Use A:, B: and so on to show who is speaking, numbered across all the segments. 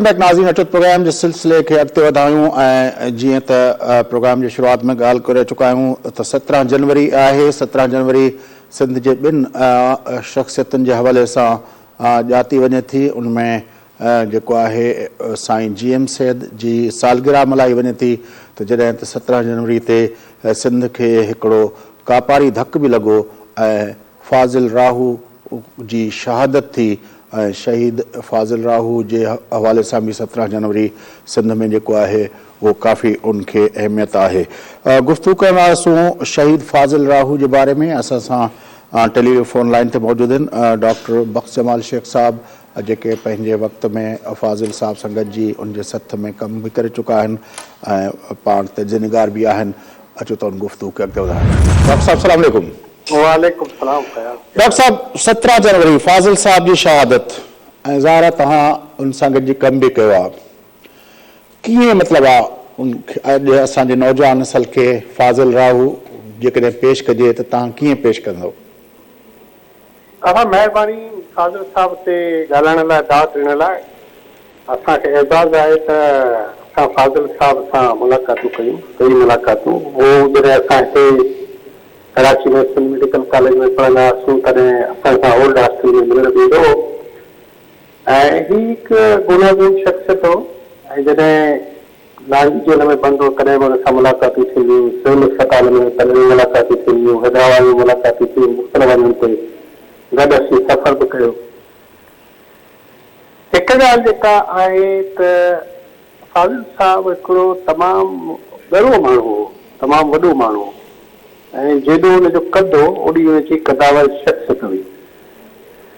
A: Back ناظرين اچو ته پروگرام جي سلسلي کي اڳتي وڌايون ۽ جيئن ته پروگرام جي شروعات ۾ ڳالهه ڪري چڪا آهيون ته 17 جنوري آهي 17 جنوري سنڌ جي ٻن شخصيتن جي حوالي سان ڄاتي وڃي ٿي ان ۾ جيڪو آهي سائين جي ايم سيد جي سالگرهه ملهائي وڃي ٿي ته جڏهن ته 17 جنوري تي سنڌ کي هڪڙو ڪاپاري ڌڪ به لڳو ۽ فاضل راهو جي شهادت ٿي ۽ شهيد فاضل راهو جي حوالي سان به 17 جنوري سنڌ ۾ جيڪو آهي اهو ڪافي ان کي اهميت آهي. گفتگو ڪنداسون شهيد فاضل راهو جي باري ۾ اسان سان ٽيلي فون لائين تي موجود آهن ڊاڪٽر بخت جمال شيخ صاحب جيڪي پنهنجي وقت ۾ فاضل صاحب سان گڏجي ان جي سٿ ۾ ڪم به ڪري چڪا آهن ۽ پاڻ تجزيه نگار به آهن اچو ته ان گفتگو کي اڳتي وڌايون. ڊاڪٽر صاحب سلام عليڪم.
B: وعليڪم السلام فياض.
A: ڊاڪٽر صاحب 17 جنوري فاضل صاحب جي شهادت ۽ ظاهر آهي توهان ان سان گڏجي ڪم به ڪيو آهي ڪيئن مطلب آ ان اڄ اسان جي نوجوان نسل کي فاضل راهو جيڪڏهن پيش ڪجي ته توهان ڪيئن پيش ڪندو؟
B: اوهان مهرباني فاضل صاحب تي ڳالهائڻ لاء دعوت ڏيڻ لاء. اسان کي اعزاز آهي ته اسان فاضل صاحب سان ملاقاتون ڪيون، ڪئي ملاقاتون. هو جڏهن اسان هتي ڪراچي ۾ سنڌ ميڊيڪل ڪاليج ۾ پڙهندا هئاسون تڏهن اسان سان اولڊ هاسٽل ۾ ملڻ به ايندو هو ۽ هي هڪ گوناگون شخصيت هو ۽ جڏهن لانڍي جيل ۾ بند هو تڏهن به ان سان ملاقاتون ٿينديون، سول اسپتال ۾ تڏهن به ملاقاتون ٿينديون، حيدرآباد ۾ ملاقاتون ٿيون، مختلف هنڌن تي گڏ اسين سفر به ڪيو. هڪ ڳالهه جيڪا آهي ته فاضل صاحب هڪڙو تمام ڳرو ماڻهو هو، تمام وڏو ماڻهو هو ۽ جيڏو ان جو قد هو اوڏي ان جي قداور شخصيت هئي.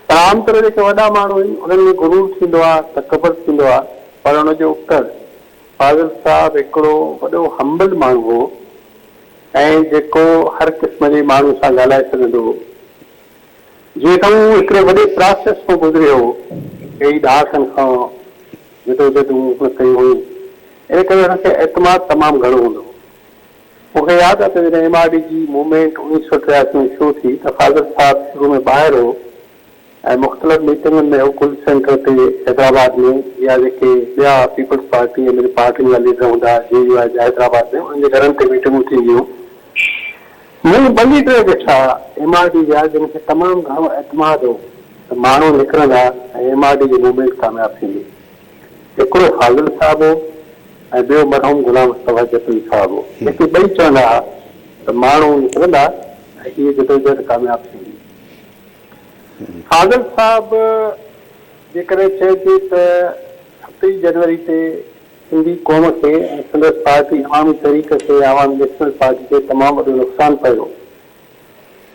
B: پر عام طرح جيڪي وڏا ماڻهو آهن انهن ۾ غرور ٿيندو آهي، تڪبر ٿيندو آهي پر ان جو ابتڙ فاضل صاحب هڪڙو وڏو همبل ماڻهو هو ۽ جيڪو هر قسم جي ماڻهو سان ڳالهائي سگهندو هو. جيئن ته هو هڪڙي وڏي پراسيس مان گذريو هو، ڪيئي ڏهاڪن کان جدوجهدون هن ڪيون هيون، ان ڪري هن کي اعتماد تمام گهڻو هوندو هو. مون کي ياد آهي ته جڏهن ايم آر ڊي جي موومينٽ 1983 ۾ شروع ٿي ته فاضل صاحب شروع ۾ ٻاهر هو ۽ مختلف ميٽنگن ۾ هو گل سينٽر تي حيدرآباد ۾ يا جيڪي ٻيا پيپلز پارٽي ۽ ٻين پارٽين جا ليڊر هوندا هئا جي يو آء جا حيدرآباد ۾ انهن جي گهرن تي ميٽنگون ٿينديون هيون. مون ٻه ليڊر ڏٺا ايم آر ڊي جا جن کي تمام گهڻو اعتماد هو ته ماڻهو نڪرندا ۽ ايم آر ڊي جي موومينٽ ڪامياب ٿيندي. هڪڙو فاضل صاحب هو ۽ ٻيو مرحوم غلام مصطفيٰ جتوئي صاحب هو جيڪي ٻئي چوندا ها ته ماڻهو نڪرندا ۽ هيء جدوجهد ڪامياب ٿيندي. فاضل صاحب جيڪڏهن چئجي ته ستين جنوري تي سنڌي قوم کي ۽ سندس پارٽي عوامي تحريڪ کي يا عوامي نيشنل پارٽي کي تمام وڏو نقصان پيو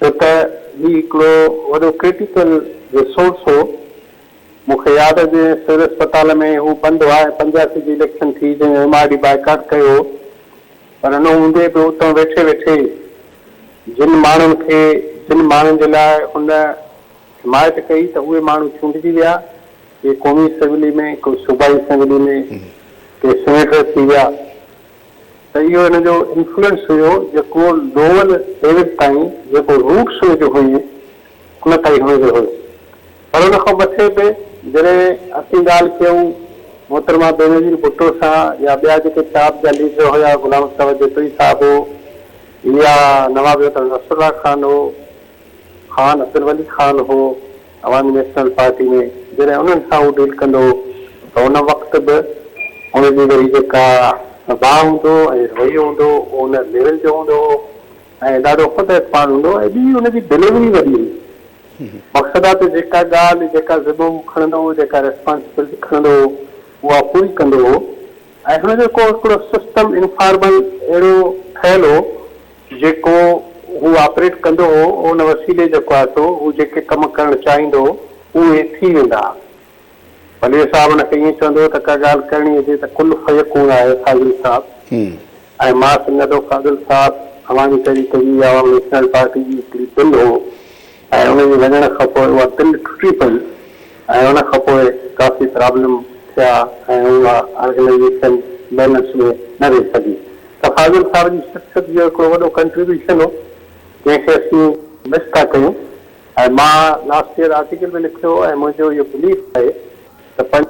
B: ڇو ته هي هڪڙو وڏو ڪرٽيڪل ريسورس هو. مون کي ياد آهي جڏهن سول اسپتال ۾ هو بند هئا ۽ 85 جي اليڪشن ٿي جنهن جو ايم آر ڊي بائيڪاٽ ڪيو هو پر ان هوندي به اتان ويٺي ويٺي جن ماڻهن کي جن ماڻهن جي لاء هن حمايت ڪئي ته اهي ماڻهو چونڊجي ويا، ڪي قومي اسيمبلي ۾، ڪو صوبائي اسيمبلي ۾، ڪي سينيٽر ٿي ويا ته اهو هن جو انفلوئنس هيو جيڪو لوئر ليول تائين جيڪو روٽس هن جو هئي ان تائين هن جو هيو پر ان کان مٿي به جڏهن اسين ڳالهه ڪيون محترمه بينظير ڀٽو سان يا ٻيا جيڪي ٽاپ جا ليڊر هيا غلام مصطفيٰ جتوئي صاحب هو يا نواب نصرالله خان هو خان عبدالولي خان هو عوامي نيشنل پارٽي ۾ جڏهن انهن سان هو ڊيل ڪندو هو ته ان وقت به هن جي وري جيڪا سڀاء هوندو هو ۽ رويو هوندو هو اهو ان ليول جو هوندو هو ۽ ڏاڍو خود اعتماد هوندو هو ۽ ٻي هن جي ڊليوري وڏي هئي مقصد آ ته جيڪا ڳالهه جيڪا ذمو هو کڻندو هو جيڪا ريسپانسبلٽي کڻندو هو اها پوري ڪندو هو ۽ هن جو ڪو هڪڙو سسٽم انفارمل اهڙو ٺهيل هو جيڪو هو آپريٽ ڪندو هو، ان وسيلي جيڪو آهي سو هو جيڪي ڪم ڪرڻ چاهيندو هو، اهي ٿي ويندا ها. پليجو صاحب ان کي ائين چوندو هو ته ڪا ڳالهه ڪرڻي هجي ته ڪل فيڪون آهي فاضل صاحب ۽ مان سمجهان ٿو فاضل صاحب عوامي تحريڪ جي يا عوامي نيشنل پارٽي جي هڪڙي دل هو ۽ ان جي وڃڻ کان پوء اها دل ٽٽي پئي ۽ ان کان پوء ڪافي پرابلم ٿيا ۽ اها آرگنائيزيشن بيلنس ۾ نه رهي سگهي. ته فاضل صاحب جي شخصيت جو هڪڙو وڏو ڪنٽريبيوشن هو جنهن کي اسين مس ٿا ڪيون ۽ مان لاسٽ ايئر آرٽيڪل به لکيو هو ۽ منهنجو اهو بليف آهي ته پنج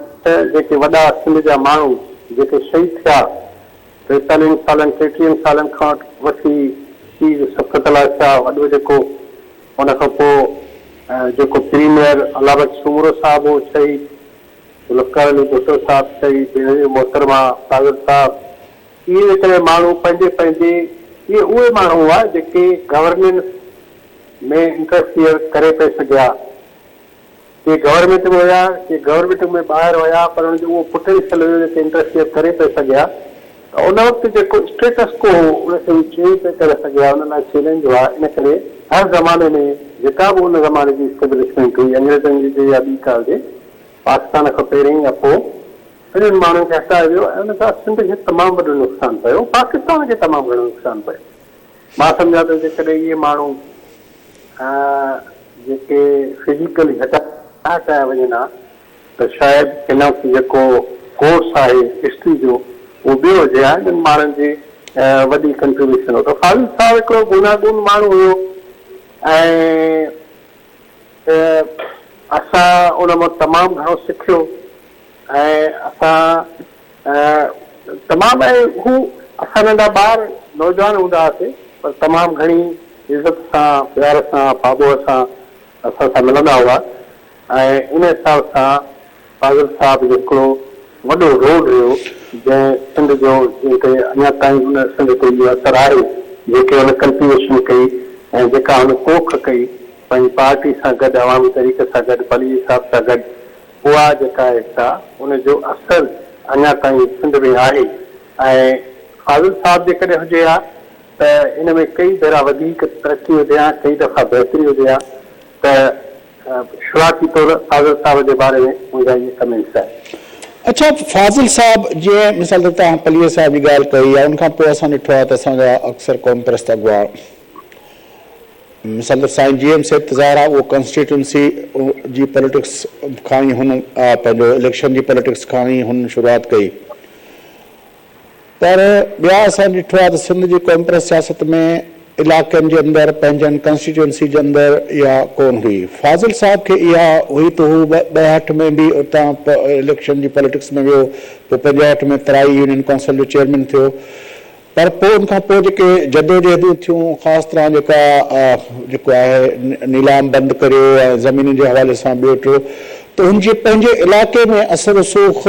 B: جيڪي وڏا سنڌ جا ماڻهو جيڪي شهيد ٿيا، ٽيتاليهن سالن ٽيٽيهن سالن کان وٺي پير شفقت الله شاهه وڏو جيڪو ان کان پوء جيڪو پريميئر الله بخش سومرو صاحب هو شهيد، ذوالفقار علي ڀٽو صاحب شهيد، بينظير محترمه، فاضل صاحب، اهي جيڪڏهن ماڻهو پنهنجي پنهنجي اهي اهي ماڻهو هئا جيڪي گورننس ۾ انٽرفيئر ڪري پئي سگهيا. ڪي گورنمينٽ ۾ هيا، ڪي گورنمينٽ ۾ ٻاهر هيا پر انهن جو اهو پوٽينشل هيو جيڪي انٽرفيئر ڪري پئي سگهيا ته ان وقت جيڪو اسٽيٽس ڪو هو ان کي هو چينج پئي ڪري سگهيا ان لاء چئلينج هئا ان ڪري هر زماني ۾ جيڪا به ان زماني جي اسٽيبلشمينٽ هئي انگريزن جي هجي يا ٻي ڪا هجي پاڪستان کان پهرين يا پوء انهن ماڻهن کي هٽايو ويو ۽ ان سان سنڌ کي تمام وڏو نقصان پيو پاڪستان کي تمام گهڻو نقصان پيو. مان سمجهان ٿو جيڪڏهن اهي ماڻهو جيڪي فزيڪلي نه هٽايا وڃن ها ته شايد هن وقت جيڪو ڪورس آهي هسٽري جو اهو ٻيو هجي ها. انهن ماڻهن جي وڏي ڪنٽريبيوشن هو ته فاضل صاحب هڪڙو گوناگون ماڻهو هيو ۽ اسان ان مان تمام گهڻو سکيو ۽ اسان تمام ۽ هو اسان ننڍا ٻار نوجوان هوندا هئاسين پر تمام گهڻي عزت سان پيار سان پاٻوهه سان اسان سان ملندا هئا ۽ ان حساب سان فاضل صاحب جو هڪڙو وڏو رول رهيو جنهن سنڌ جو جنهن تي اڃا تائين ان سنڌ تي اهو اثر آهي جيڪي هن ڪلٽيويشن ڪئي ۽ جيڪا هن پوک ڪئي پنهنجي پارٽي سان گڏ عوامي تحريڪ سان گڏ پليجي صاحب سان گڏ اها جيڪا آهي سا ان جو اثر اڃا تائين سنڌ ۾ آهي ۽ فاضل صاحب جيڪڏهن هجي ها ته ان ۾ ڪئي ڀيرا وڌيڪ ترقي هجي ها، ڪئي دفعا بهتري هجي ها ته شروعاتي طور فاضل صاحب جي باري ۾ منهنجا اهي ڪمينٽس آهن.
A: اڇا فاضل صاحب جيئن مثال طور توهان پليجي صاحب جي ڳالهه ڪئي يا ان کان پوء اسان ڏٺو آهي ته اسان جا اڪثر قومپرست اڳواڻ مثال طور سائين جي ايم سيد ته ظاهر آهي اهو ڪانسٽيٽوئنسي جي پاليٽڪس کان ئي هن پنهنجو اليڪشن جي پاليٽڪس کان ئي هن شروعات ڪئي پر ٻيا اسان ڏٺو آهي ته سنڌ جي قومپرست سياست ۾ علائقن جي اندر پنهنجن ڪانسٽيٽوئنسي جي اندر اها ڪون هئي فاضل صاحب کي اها هئي ته هو 62 ۾ به اتان اليڪشن جي پاليٽڪس ۾ ويو پوء 65 ۾ ترائي يونين ڪائونسل جو چيئرمين ٿيو پر پوء ان کان پوء جيڪي جدوجهدون ٿيون خاص طرح جيڪا جيڪو آهي نيلام بند ڪريو ۽ زمينن جي حوالي سان ٻيو ٽيو ته هن جي پنهنجي علائقي ۾ اثر رسوخ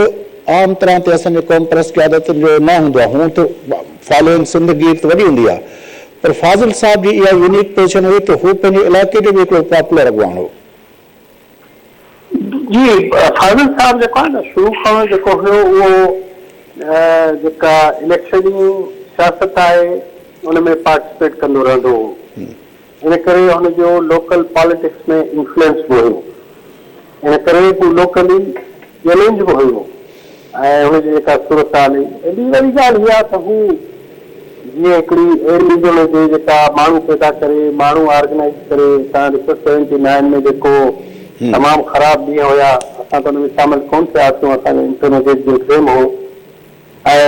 A: عام طرح تي اسان جي قوم پرست قيادتن جو نه هوندو آهي هونء ته فالوئنگ سنڌ گير ته وڏي هوندي آهي پر فاضل صاحب جي اها يونيڪ پوزيشن هئي ته هو پنهنجي علائقي جو به هڪڙو پاپولر اڳواڻ هو.
B: جي فاضل صاحب جيڪو آهي نه شروع کان جيڪو هيو اهو جيڪا اليڪشني سياست آهي ان ۾ پارٽيسپيٽ ڪندو رهندو هو ان ڪري هن جو لوڪل پاليٽڪس ۾ انفلوئنس به هيو ان ڪري هو لوڪلي چئلينج به هيو ۽ هن جي جيڪا صورتحال هئي ۽ ٻي وڏي ڳالهه اها ته هو جيئن هڪڙي اهڙي انجڻ هجي جيڪا ماڻهو پيدا ڪري، ماڻهو آرگنائيز ڪري، توهان ڏسو سيونٽي نائن ۾ جيڪو تمام خراب ڏينهن هيا، اسان ته ان ۾ شامل ڪونه ٿيا هئاسون، اسان جو انٽرميڊيٽ جو ايگزيم هو ۽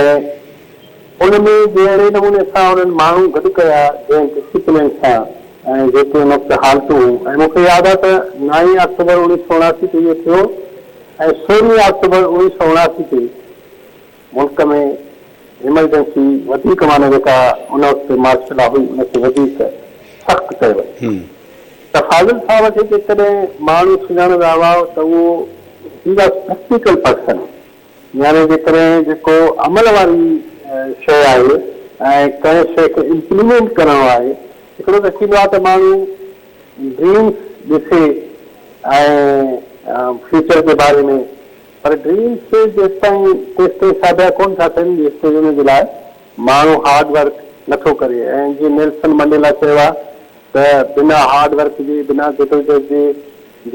B: ان ۾ جهڙي نموني سان انهن ماڻهو گڏ ڪيا، جنهن ڊسيپلين سان ۽ جيڪي ان وقت حالتون هيون ۽ مون کي ياد آهي ته نائين آڪٽوبر 1979 تي اهو ٿيو ۽ سورهين آڪٽوبر 1979 تي ملڪ ۾ ايمرجنسي وڌيڪ معنيٰ جيڪا ان وقت مارشل لا هئي ان کي وڌيڪ سخت ڪيو ويو ته فاضل صاحب کي جيڪڏهن ماڻهو سڃاڻندا هئا ته اهو هي واز پريڪٽيڪل پرسن يعني جيڪڏهن جيڪو عمل واري شيء آهي ۽ ڪنهن شيء کي امپليمينٽ ڪرڻو آهي هڪڙو ته ٿيندو آهي ته ماڻهو ڊريمس ڏسي ۽ فيوچر جي باري ۾ پر ڊريمس جيستائين تيستائين ساڀيا ڪونه ٿا ٿين جيستائين ان جي لاء ماڻهو هارڊ ورڪ نه ٿو ڪري ۽ جيئن نيلسن منڊيلا چيو آهي ته بنا هارڊ ورڪ جي بنا جدوجهد جي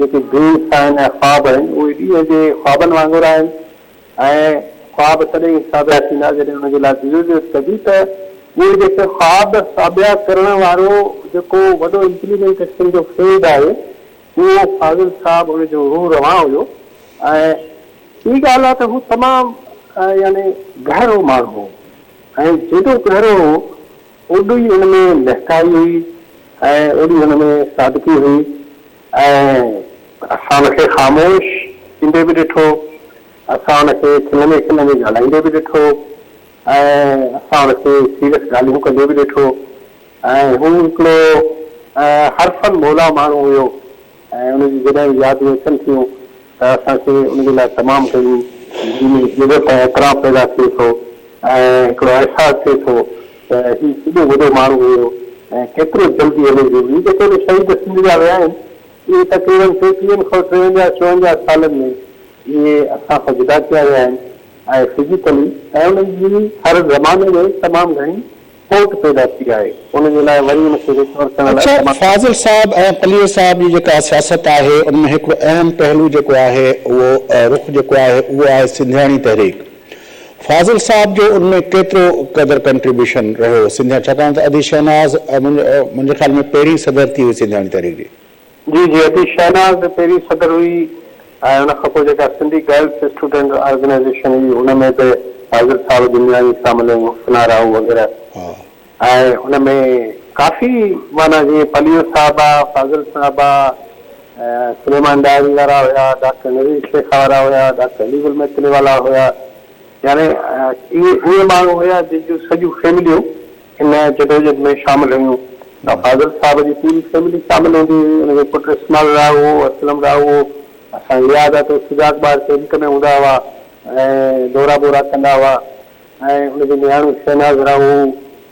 B: جيڪي ڊريمس آهن ۽ خواب آهن اهي ڏينهن جي خوابن وانگر آهن ۽ خواب تڏهن ئي ساڀيا ٿيندا جڏهن ان جي لاء جدوجهد ڪبي ته اهي جيڪي خواب ساڀيا ڪرڻ وارو جيڪو وڏو امپليمينٽيشن جو فيز آهي اهو فاضل صاحب ان جو روح روان هيو ۽ ٻي ڳالهه اها ته هو تمام يعني گهرو ماڻهو هو ۽ جيڏو گهرو هو اوڏو ئي هن ۾ نهٺائي هئي ۽ اوڏي هن ۾ سادگي هئي ۽ اسان ان کي خاموش ٿيندي به ڏٺو. اسان ان کي کلندي کلندي ڳالهائيندي به ڏٺو ۽ اسان ان کي سيريس ڳالهيون ڪندي به ڏٺو ۽ هو هڪڙو حرفن مولا ماڻهو هيو ۽ ان جون جڏهن به يادون اچن ٿيون ته اسان کي ان جي لاء تمام گهڻي دل ۾ عزت ۽ احترام پيدا ٿئي ٿو ۽ هڪڙو احساس ٿئي ٿو ته هي ڪيڏو وڏو ماڻهو هيو ۽ ڪيترو جلدي هلي ويو. هي جيڪي به شهيد سنڌ جا ويا آهن اهي تقريبن ٽيٽيهن کان ٽيونجاهه چوونجاهه سالن ۾ اهي اسان کان جدا ٿيا ويا آهن ۽ فزيڪلي ۽ انهن جي هر زماني ۾ تمام گهڻي کوٽ پيدا ٿي آهي ان جي لاء وري ان کي ريڪور ڪرڻ لاء
A: اڇا
B: تمام.
A: فاضل صاحب ۽ پليجي صاحب جي جيڪا سياست آهي ان ۾ هڪڙو اهم پهلو جيڪو آهي اهو رخ جيڪو آهي اهو آهي سنڌياڻي تحريڪ فاضل صاحب جو ان ۾ ڪيترو قدر ڪنٽريبيوشن رهيو سنڌيا ڇاڪاڻ ته ادي شهناز منهنجي خيال ۾ پهرين صدر ٿي هئي سنڌياڻي تحريڪ جي.
B: جي جي ادي شهناز پهرين صدر هئي ۽ ان کان پوء جيڪا سنڌي گرلس اسٽوڊنٽ آرگنائيزيشن هئي ان ۾ به فاضل صاحب جون نياڻيون شامل هيون حسنا راهو وغيره ۽ ان ۾ ڪافي معنيٰ جيئن پليو صاحب آ فاضل صاحب آ سليمان ڏاهري وارا هيا ڊاڪٽر نذير شيخ وارا هيا ڊاڪٽر علي گل ميتلي والا هيا يعني اهي اهي ماڻهو هيا جن جون سڄيون فيمليون ان جدوجھد ۾ شامل هيون. فاضل صاحب جي پوري فيملي شامل هوندي هئي. ان جو پٽ اسماعيل راهو هو، اسلم راهو هو. اسان کي ياد آهي ته اهي سجاڳ ٻار تحريڪ ۾ هوندا هئا ۽ دورا بورا ڪندا هئا ۽ ان جي نياڻي شهناز راهو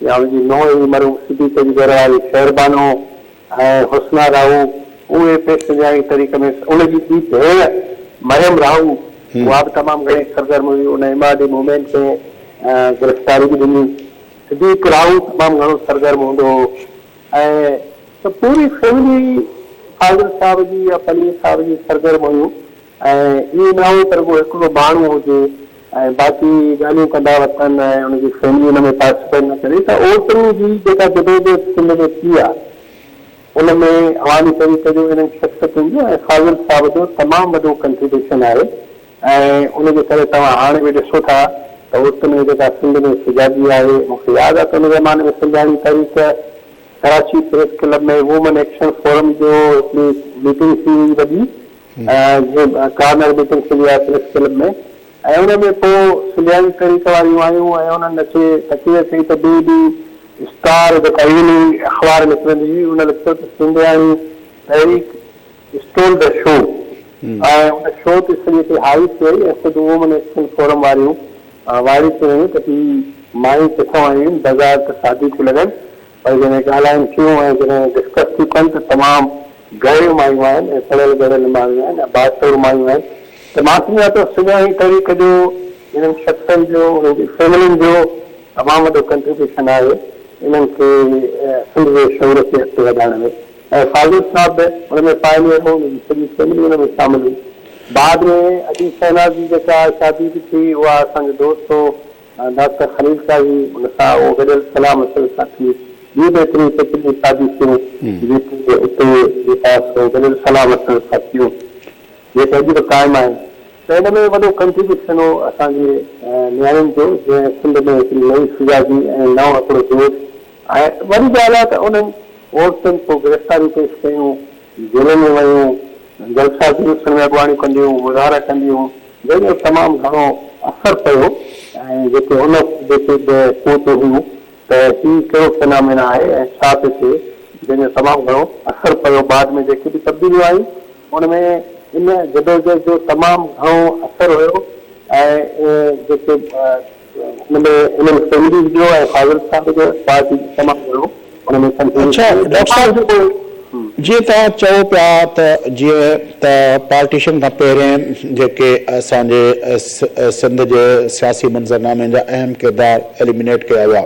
B: يا ان جي نونهن هئي مرحوم صديق جي گهر واري شهربانو ۽ حسنا راهو اهي پڻ سنڌياڻي تحريڪ ۾ ان جي ٻي ڀيڻ مريم راهو اها به تمام گهڻي سرگرم هئي. ان ايم آر ڊي موومينٽ ۾ گرفتاري به ڏني. صديق راهو تمام گهڻو سرگرم هوندو هو ۽ ته پوري فيملي فاضل صاحب جي يا پليجي صاحب جي سرگرم هيون ۽ ائين نه هو ته رڳو هڪڙو ماڻهو هجي ۽ باقي ڳالهيون ڪندا وتن ۽ ان جي فيملي ان ۾ پارٽيسپيٽ نه ڪري ته عورتن جي جيڪا جدوجهد سنڌ ۾ ٿي آهي ان ۾ عوامي تحريڪ جو انهن شخصيتن جو ۽ فاضل صاحب جو تمام وڏو ڪنٽريبيوشن آهي ۽ ان جي ڪري توهان هاڻي به ڏسو ٿا ته عورتن ۾ جيڪا سنڌ ۾ سجاڳي آهي، مون کي ياد آهي ته ان زماني ۾ سنڌياڻي تحريڪ Karachi press club ۾ women action forum جو هڪڙي ميٽنگ ٿي هئي وڏي جيئن ڪارنر ميٽنگ ٿيندي آهي پريس ڪلب ۾ ۽ ان ۾ پوء سنڌياڻي تحريڪ واريون آيون ۽ انهن اچي تقرير ڪئي ته ٻئي ڏينهن اسٽار جيڪا ايوننگ اخبار نڪرندي هئي ان لکيو ته سنڌياڻي تحريڪ stool the show ۽ in show تي سڄي تي حاوي ٿي وئي ۽ خود وومن ايڪشن فورم واريون وائڙي ٿي ويون ته هي مايون ڪٿان آيون آهن، بظاهر ته ساديون ٿيون لڳن پر جڏهن ڳالهائين ٿيون ۽ جڏهن ڊسڪس ٿيون ڪن ته تمام گهريون مايون آهن ۽ پڙهيل ڳڙهيل مايون آهن ۽ باشعور مايون آهن ته مان سمجهان ٿو سڃاڻي تحريڪ جو انهن شخصن جو انهن جي فيملين جو تمام وڏو ڪنٽريبيوشن آهي انهن کي سنڌ جي شعور کي اڳتي وڌائڻ ۾. ۽ فاضل صاحب به ان ۾ پائنيئر هو، ان جي سڄي فيملي ان ۾ شامل هئي. بعد ۾ ادي شهناز جي جيڪا شادي به ٿي، اها اسان جو دوست هو ڊاڪٽر خليل قاضي، ان سان اهو گڏيل صلاح مشوري سان ٿي. ٻيون به ايتريون ڪيتريون شاديون ٿيون، جيڪي اتي جيڪا سو گڏيل صلاح مشوري سان ٿيون، جيڪي اڄ به قائم آهن. ته ان ۾ وڏو ڪنٽريبيوشن هو اسان جي نياڻين جو، جنهن سنڌ ۾ هڪڙي نئين سجاڳي ۽ نئون هڪڙو جوش ۽ وڏي ڳالهه آهي ته انهن عورتن پوء گرفتاريون پيش ڪيون، جيلن ۾ ويون، جلسا جلوسن ۾ اڳواڻيون ڪنديون، مظاهرا ڪنديون، جنهن جو تمام گهڻو اثر پيو ۽ جيڪي ان وقت جيڪي به قوتون هيون ته هي ڪهڙو فينامينا آهي ۽ ڇا پيو ٿئي، جنهن جو تمام گهڻو اثر پيو، بعد ۾ جيڪي به تبديليون آيون ان ۾ ان جدوجهد جو تمام گهڻو اثر هيو ۽ جيڪي ان ۾ انهن فيمليز جو ۽ فاضل صاحب جو پارٽي جو تمام گهڻو ان ۾
A: اڇا ڊاڪٽر صاحب جيئن توهان چئو پيا ته جيئن ته پارٽيشن کان پهرين جيڪي اسان جي سنڌ جي سياسي منظرنامي جا اهم ڪردار ايليمينيٽ ڪيا ويا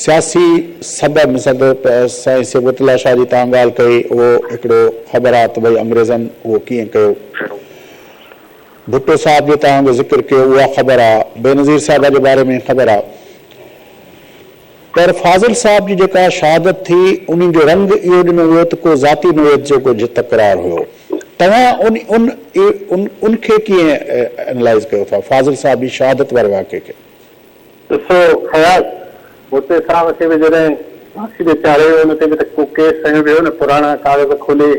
A: سياسي سبب مثال طور سائين صبغت الله شاهه جي توهان ڳالهه ڪئي اهو هڪڙو خبر آ ته ڀئي انگريزن اهو ڪيئن ڪيو ڀٽو صاحب جو توهان جو ذڪر ڪيو اها خبر آ، بينظير صاحبه جي باري ۾ خبر آ پر فاضل صاحب جي جيڪا شهادت ٿي انهي جو رنگ اهو ڏنو ويو ته ڪو ذاتي نوعيت جو ڪجهه تڪرار هيو توهان ان ان ان ان کي ڪيئن اينالائيز ڪيو ٿا فاضل صاحب جي شهادت واري واقعي کي؟
B: ڏسو فياض، ڀٽي صاحب کي به جڏهن ڦاسي تي چاڙهيو ويو ان تي به ته ڪو ڪيس هنيو ويو نه پراڻا ڪاغذ کولي.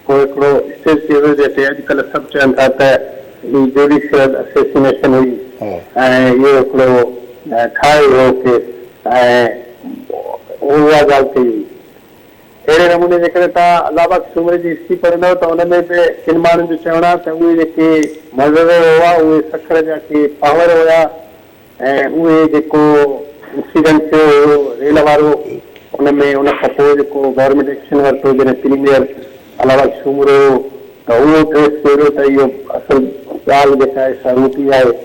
B: پوء هڪڙو اسٽيج ٿي ويو جنهن تي اڄڪلهه سڀ چون ٿا ته هي جوڊيشل اسيسينيشن هئي ۽ اهو هڪڙو ٺاهيو ويو ڪيس ۽ اها ڳالهه ڪئي وئي. اهڙي نموني جيڪڏهن توهان الله بخش سومري جي هسٽري پڙهندؤ ته ان ۾ به ڪن ماڻهن جو چوڻ آهي ته اهي جيڪي مرڊرر هئا اهي سکر جا ڪي پانور هيا ۽ اهي جيڪو انسيڊنٽ ٿيو هيو ريل وارو ان ۾ ان کان پوء جيڪو گورنمينٽ ايڪشن ورتو جڏهن پريميئر الله بخش سومرو هو ته اهو ٽريس ڪيو ويو ته اهو اصل ڳالهه جيڪا آهي سا روٽي آهي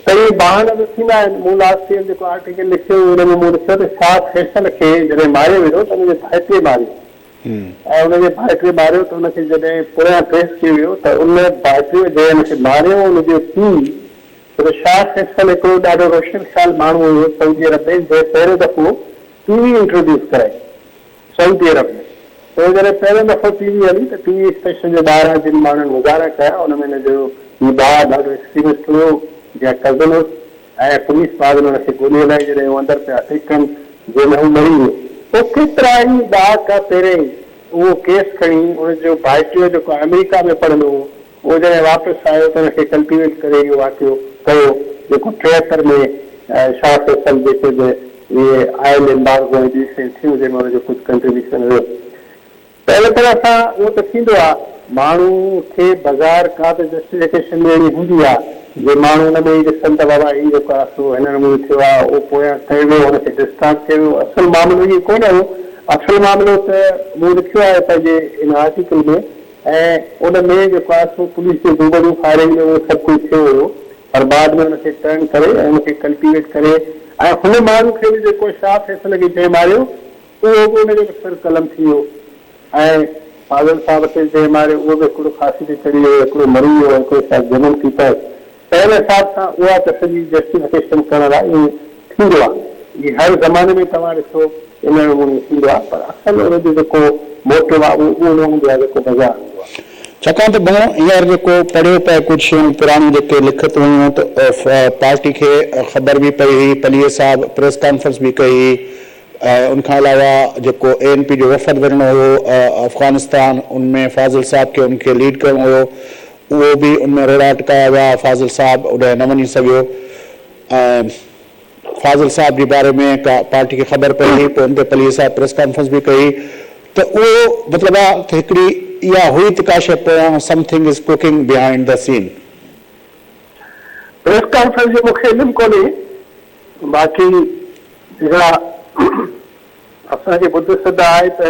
B: ته اهي بهانا به ٿيندا آهن. مون لاسٽ ايئر جيڪو آرٽيڪل لکيو هو ان ۾ مون لکيو ته شاهه فيصل کي جڏهن ماريو ويو ته ان جي ڀائٽي ماريو ۽ ان جي ڀائٽي ماريو ته ان کي جڏهن پويان ٽريس ڪيو ويو ته ان ڀائٽيء جنهن ان کي ماريو ان جو پيء ڇو ته شاهه فيصل هڪڙو ڏاڍو روشن خيال ماڻهو هيو سعودي عرب ۾ جنهن پهريون دفعو ٽي وي انٽروڊيوس ڪرائي سعودي عرب ۾ پوء جڏهن پهريون دفعو ٽي وي هلي ته ٽي وي اسٽيشن جي ٻاهران جن ماڻهن مظاهرا ڪيا ان ۾ هن جو هي ڀاء ڏاڍو ايڪسٽريمسٽ هيو جا ڪزن هيس ۽ پوليس بعد ۾ هن کي گولي هلائي جڏهن هو اندر پيا اٽيڪ ڪن جنهن ۾ هو مري ويو. پوء ڪيترا ئي ڏهاڪا پهرين اهو ڪيس کڻي ان جو ڀائٽيو جيڪو آمريڪا ۾ پڙهندو هو اهو جڏهن واپس آيو ته ان کي ڪلٽيويٽ ڪري اهو واقعو ڪيو جيڪو 73 ۾ شاهه فيصل جيڪي به اهي آئل ايمبارگو ۽ ٻيون شيون ٿيون جنهن ۾ ان جو ڪجهه ڪنٽريبيوشن هيو ته اهڙي طرح سان اهو ته ٿيندو آهي ماڻهو کي بظاهر ڪا ته جسٽيفڪيشن ڏيڻي هوندي آهي جي ماڻهو ان ۾ ئي ڏسن ته بابا هي جيڪو آهي سو هن نموني ٿيو آهي اهو پويان ڪيو ويو هن کي ڊسٽارٽ ڪيو ويو اصل معاملو اهو ڪونه هو اصل معاملو ته مون لکيو آهي پنهنجي ان آرٽيڪل ۾ ۽ ان ۾ جيڪو آهي سو پوليس جي دوبدو فائرنگ ۾ اهو سڀ ڪجهه ٿيو هيو پر بعد ۾ ان کي ٽرن ڪري ۽ ان کي ڪلٽيويٽ ڪري ۽ هن ماڻهو کي به جيڪو شاهه فيصل کي جنهن ماريو اهو به ان جو به سر قلم ٿي ويو ۽ فاضل صاحب کي جنهن ماريو اهو به هڪڙو ڦاسي تي چڙهي ويو هڪڙو مري ويو ۽ هڪڙو شايد جنم ٿي پيس ته ان حساب سان اها ته سڄي جسٽيفڪيشن ڪرڻ لاء ائين ٿيندو آهي. هي هر زماني ۾ توهان ڏسو ان نموني ٿيندو آهي پر اصل ان جو جيڪو موٽو آهي اهو اهو نه هوندو آهي جيڪو بظاهر هوندو آهي.
A: ڇاڪاڻ ته مون هينئر جيڪو پڙهيو پئي ڪجهه شيون پراڻيون جيڪي لکت هيون ته پارٽي کي خبر به پئي هئي پليجي صاحب پريس ڪانفرنس به ڪئي هئي ۽ ان کان علاوه جيڪو اي اين پي جو وفد وڃڻو هيو افغانستان ان ۾ فاضل صاحب کي ان کي ليڊ ڪرڻو هيو اهو به ان ۾ روڙا اٽڪايا ويا، فاضل صاحب اوڏانهن نه وڃي سگهيو ۽ فاضل صاحب جي باري ۾ ڪا پارٽي کي خبر پئي هئي پوء ان تي پليجي صاحب پريس ڪانفرنس به ڪئي ته اهو مطلب آ ته هڪڙي اها هئي ته ڪا شيء پويان something is cooking behind the scene.
B: Press conference جو مون کي علم ڪونهي باقي جيڪا اسان کي ٻڌ سڌ آهي ته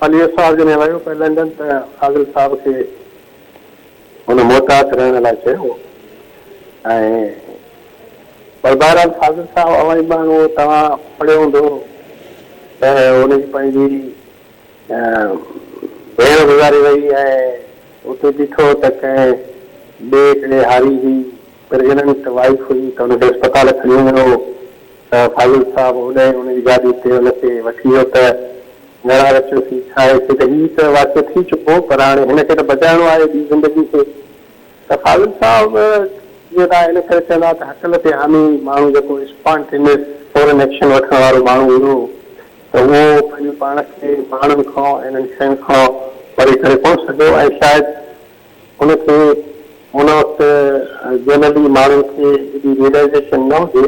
B: پليجو صاحب جڏهن ويو پئي لنڊن ته فاضل صاحب کي هن محتاط رهڻ لاء چيو هو ۽ پر بهرحال فاضل صاحب اوهان ئي ماڻهو توهان پڙهيو هوندو ته هن جي پنهنجي ڀيڻ گذاري وئي ۽ اتي بيٺو ته ڪنهن ٻئي هڪڙي هاري جي پريگننٽ وائيف هئي ته ان کي اسپتال کڻي ويو ته فاضل صاحب اوڏانهن ان جي گاڏي تي ان کي وٺي ويو ته گهڻا رچيوسين ڇا آهي چي ته هي ته واقعو ٿي چڪو پر هاڻي هن کي ته بچائڻو آهي ٻي زندگي کي ته فاضل صاحب جيئن توهان ان ڪري چوندا ته هڪل تي حامي ماڻهو جيڪو اسپانٽينس فورن ايڪشن وٺڻ وارو ماڻهو هيو ته اهو پنهنجو پاڻ کي ماڻهن کان انهن شين کان پري ڪري ڪونه سگهيو ۽ شايد ان کي ان وقت جنرلي ماڻهن کي ايڏي ريئلائيزيشن نه هجي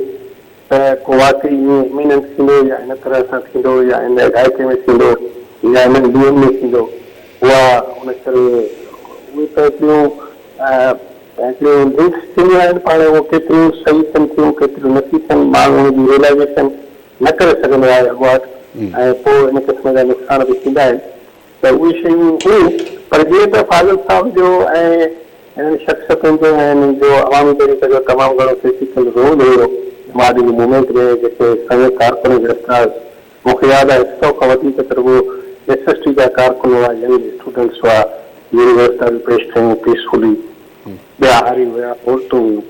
B: ته ڪو واقعي ائين اميننٽ ٿيندو يا هن طرح سان ٿيندو يا هن علائقي ۾ ٿيندو يا هنن ڏينهن ۾ ٿيندو اها ان ڪري اهي ته هڪڙيون هڪڙيون لنڪس ٿينديون آهن پاڻ اهو ڪيتريون صحيح ٿين ٿيون ڪيتريون نه ٿي ٿين ماڻهو ان جي ريئلائيزيشن نه ڪري سگهندو آهي اڳواٽ ۽ پوء ان قسم جا نقصان به ٿيندا آهن ته اهي شيون هيون پر جيئن ته فاضل صاحب جو ۽ انهن شخصيتن جو ۽ انهن جو عوامي تحريڪ جو تمام گهڻو ڪرٽيڪل رول هيو جماعت جي موومينٽ ۾ جيڪي سوين ڪارڪن گرفتار مون کي ياد آهي هڪ سئو کان وڌيڪ ته رڳو ايس ايس ٽي جا ڪارڪن هئا ينگ اسٽوڊنٽس هئا جن گرفتاريون پيش ڪيون پيسفلي ٻيا هاري هيا عورتون هيون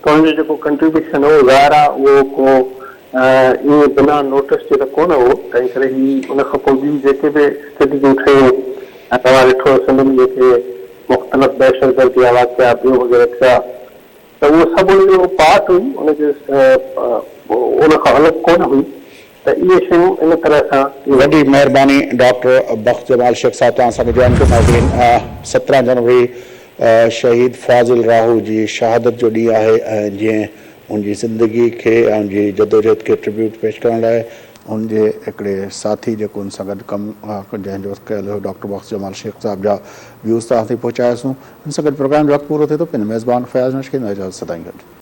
B: ته انهن جو جيڪو ڪنٽريبيوشن هو ظاهر آهي اهو ڪو ائين بنا نوٽس جي ته ڪونه هو تنهن ڪري هي ان کان پوء ٻيون جيڪي به اسٽريٽجيون ٺهيون ۽ توهان ڏٺو سنڌ ۾ جيڪي مختلف دهشتگردي جا واقعا ٻيو وغيره ٿيا ته اهو سڀ ان جو پارٽ هئي ان جي ان کان الڳ ڪونه هئي. ته اهي شيون ان طرح سان ٿي وڃن.
A: وڏي مهرباني ڊاڪٽر بخت جمال شيخ صاحب توهان اسان کي جوائن ڪيو ناظرين 17 جنوري شهيد فاضل راهو جي شهادت جو ڏينهن آهي ۽ جنهن ان جي زندگي کي ۽ ان جي جدوجهد کي ٽربيوٽ پيش ڪرڻ لاء ان جي هڪڙي ساٿي جيڪو ان سان گڏ ڪم جنهن جو ڪيل هيو ڊاڪٽر بخت جمال شيخ صاحب جا ويوز توهان تائين پهچاياسون ان سان گڏ پروگرام جو وقت پورو ٿئي ٿو پنهنجي ميزبان فياض نوش کي اجازت سدائين گڏ.